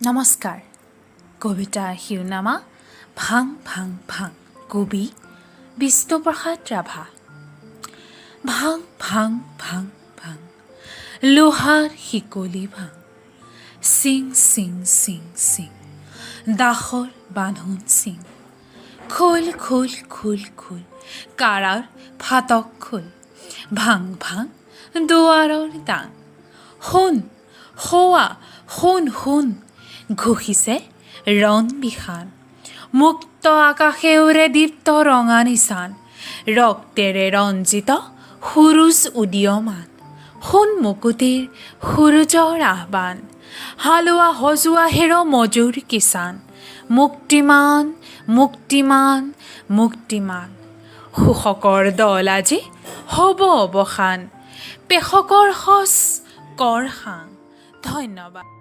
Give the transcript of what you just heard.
নমস্কাৰ। কবিতাৰ শিৰোনামা ভাং ভাং ভাং। কবি বিষ্ণুপ্ৰসাদ ৰাভা। ভাং ভাং ভাং ভাং, লোহাৰ শিকলি ভাং, চিং চিং চিং চিং, দাসৰ বান্ধোন চিং, খোল খোল খোল খোল, কাৰাৰ ফাটক খোল, ভাং ভাং দুৱাৰৰ দাং। শুন সৌৱা, শুন শুন, ঘোষিছে ৰণ বিষান। মুক্ত আকাশে উৰে দীপ্ত ৰঙা নিচান, ৰক্তেৰে ৰঞ্জিত সুৰুজ উদীয়মান। শুন মুকুতিৰ সূৰুজৰ আহ্বান, হালোৱা হজুৱা হেৰ মজুৰ কিষাণ, মুক্তিমান মুক্তিমান মুক্তিমান। শোষকৰ দল আজি হ'ব অৱসান, পেষকৰ সঁচ কৰ সাং। ধন্যবাদ।